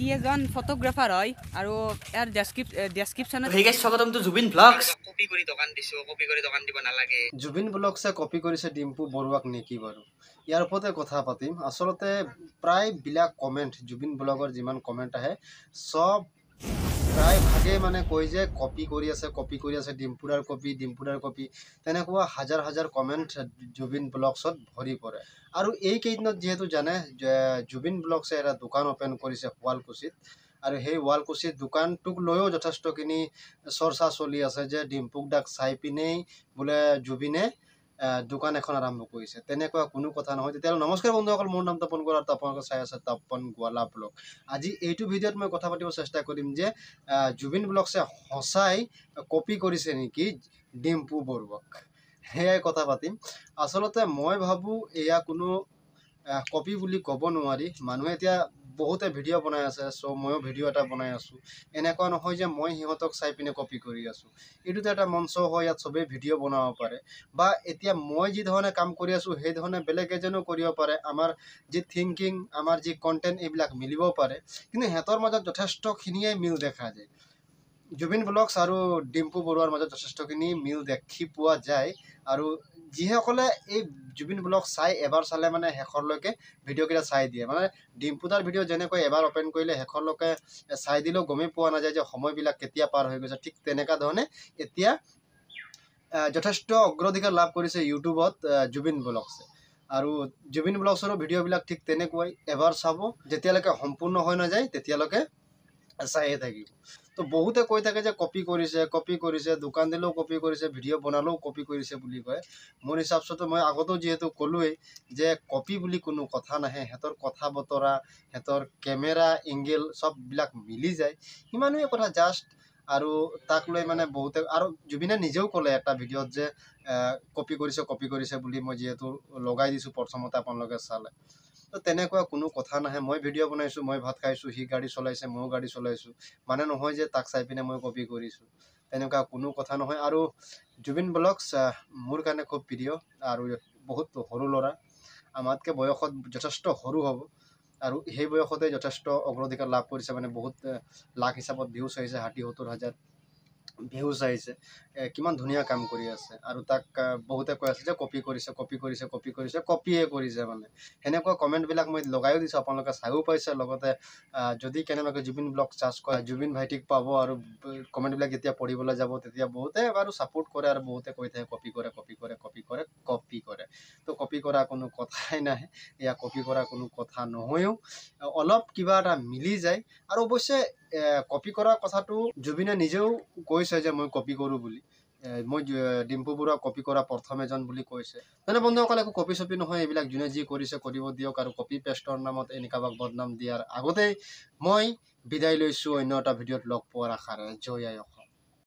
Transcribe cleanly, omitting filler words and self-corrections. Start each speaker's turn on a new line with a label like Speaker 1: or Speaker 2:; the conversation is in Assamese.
Speaker 1: ই এজন ফটোগ্ৰাফাৰ হয় আৰু ইয়াৰ ডেছক্ৰিপশ্যনত।
Speaker 2: হে গাইস, স্বাগতম টু জুবিন ব্লগছ।
Speaker 3: কপি কৰি দোকান দিছো, কপি কৰি দোকান দিব নালাগে।
Speaker 4: জুবিন ব্লগছে কপি কৰিছে ডিম্পু বৰুৱাক নেকি বাৰু, ইয়াৰ ওপৰতে কথা পাতিম। আচলতে প্ৰায়বিলাক কমেণ্ট, জুবিন ব্লগৰ যিমান কমেণ্ট আহে চব প্ৰায় ভাগে মানে কয় যে কপি কৰি আছে, কপি কৰি আছে, ডিম্পুদাৰ কপি, ডিম্পুদাৰ কপি। তেনেকুৱা হাজাৰ হাজাৰ কমেণ্ট জুবিন ব্লগছত ভৰি পৰে। আৰু এইকেইদিনত যিহেতু জানে যে জুবিন ব্লগছে এটা দোকান অ'পেন কৰিছে শুৱালকুছিত, আৰু সেই শুৱালকুছিৰ দোকানটোক লৈও যথেষ্টখিনি চৰ্চা চলি আছে যে ডিম্পুক দাক চাই পিনেই বোলে জুবিনে দোকান এখন আৰম্ভ কৰিছে। তেনেকুৱা কোনো কথা নহয়। তেতিয়াহ'লে নমস্কাৰ বন্ধুসকল, মোৰ নাম তপন গোৱালা, আপোনালোকে চাই আছে তপন গোৱালা ব্লগ। আজি এইটো ভিডিঅ'ত মই কথা পাতিব চেষ্টা কৰিম যে জুবিন ব্লগছে সঁচাই কপি কৰিছে নেকি ডিম্পু বৰুৱাক, সেয়াই কথা পাতিম। আচলতে মই ভাবোঁ এয়া কোনো কপি বুলি ক'ব নোৱাৰি। মানুহে এতিয়া বহুতে ভিডিঅ' বনাই আছে, চ' ময়ো ভিডিঅ' এটা বনাই আছোঁ। এনেকুৱা নহয় যে মই সিহঁতক চাই পিনে কপি কৰি আছোঁ। এইটোতো এটা মঞ্চ হয়, ইয়াত চবেই ভিডিঅ' বনাব পাৰে। বা এতিয়া মই যি ধৰণে কাম কৰি আছোঁ সেই ধৰণে বেলেগ এজনেও কৰিব পাৰে। আমাৰ যি থিংকিং, আমাৰ যি কণ্টেণ্ট, এইবিলাক মিলিব পাৰে। কিন্তু সিহঁতৰ মাজত যথেষ্টখিনিয়ে মিল দেখা যায়। জুবিন ব্লগছ আৰু ডিম্পু বৰুৱাৰ মাজত যথেষ্টখিনি মিল দেখি পোৱা যায়। আৰু যিসকলে এই জুবিন ব্লগ চাই এবাৰ চালে মানে শেষৰলৈকে ভিডিঅ'কেইটা চাই দিয়ে। মানে ডিম্পুদাৰ ভিডিঅ' যেনেকৈ এবাৰ অ'পেন কৰিলে শেষৰলৈকে চাই দিলেও গমেই পোৱা নাযায় যে সময়বিলাক কেতিয়া পাৰ হৈ গৈছে, ঠিক তেনেকুৱা ধৰণে এতিয়া যথেষ্ট অগ্ৰাধিকাৰ লাভ কৰিছে ইউটিউবত জুবিন ব্লগছে। আৰু জুবিন ব্লগছৰো ভিডিঅ'বিলাক ঠিক তেনেকুৱাই, এবাৰ চাব যেতিয়ালৈকে সম্পূৰ্ণ হৈ নাযায় তেতিয়ালৈকে চায়ে থাকিব। তো বহুতে কৈ থাকে যে কপি কৰিছে, কপি কৰিছে, দোকান দিলেও কপি কৰিছে, ভিডিঅ' বনালেও কপি কৰিছে বুলি কয়। মোৰ হিচাপছতো মই আগতেও যিহেতু ক'লোৱেই যে কপি বুলি কোনো কথা নাহে। সিহঁতৰ কথা বতৰা, সিহঁতৰ কেমেৰা এংগেল চববিলাক মিলি যায়, সিমানেই কথা জাষ্ট। আৰু তাক লৈ মানে বহুতে, আৰু জুবিনে নিজেও ক'লে এটা ভিডিঅ'ত যে কপি কৰিছে, কপি কৰিছে বুলি। মই যিহেতু লগাই দিছোঁ প্ৰথমতে, আপোনালোকে চালে। তো তেনেকুৱা কোনো কথা নাহে। মই ভিডিঅ' বনাইছোঁ, মই ভাত খাইছোঁ, সি গাড়ী চলাইছে, ময়ো গাড়ী চলাইছোঁ, মানে নহয় যে তাক চাই পিনে মই কপি কৰিছোঁ, তেনেকুৱা কোনো কথা নহয়। আৰু জুবিন ব্লগছ মোৰ কাৰণে খুব প্ৰিয় আৰু বহুত সৰু ল'ৰা, আমাতকৈ বয়সত যথেষ্ট সৰু হ'ব, আৰু সেই বয়সতে যথেষ্ট অগ্ৰাধিকাৰ লাভ কৰিছে। মানে বহুত লাখ হিচাপত ভিউজ আহিছে, 60-70 হাজাৰ ভিউজ আহিছে। কিমান ধুনীয়া কাম কৰি আছে। আৰু তাক বহুতে কৈ আছে যে কপি কৰিছে, কপি কৰিছে, কপি কৰিছে, কপিয়ে কৰিছে। মানে সেনেকুৱা কমেণ্টবিলাক মই লগায়ো দিছোঁ, আপোনালোকে চায়ো পাইছে। লগতে যদি কেনেবাকৈ জুবিন ব্লগ চাৰ্চ কৰে, জুবিন ভাইটিক পাব। আৰু কমেণ্টবিলাক যেতিয়া পঢ়িবলৈ যাব তেতিয়া বহুতে বাৰু ছাপোৰ্ট কৰে আৰু বহুতে কৈ থাকে কপি কৰে, কপি কৰে, কপি কৰে, কপি কৰে। তো কপি কৰা কোনো কথাই নাহে, এয়া কপি কৰা কোনো কথা নহয়ো, অলপ কিবা এটা মিলি যায়। আৰু অৱশ্যে কপি কৰা কথাটো জুবিনে নিজেও কৈছে যে মই কপি কৰোঁ বুলি, মই ডিম্পু বৰুৱা কপি কৰা প্ৰথম এজন বুলি কৈছে। মানে বন্ধুসকল, একো কপি চপি নহয়, এইবিলাক যোনে যি কৰিছে কৰিব দিয়ক। আৰু কপি পেষ্টৰ নামত এনেকুৱা বদনাম দিয়াৰ আগতেই মই বিদায় লৈছোঁ। অন্য এটা ভিডিঅ'ত লগ পোৱাৰ আশাৰে, জয় আই অসম।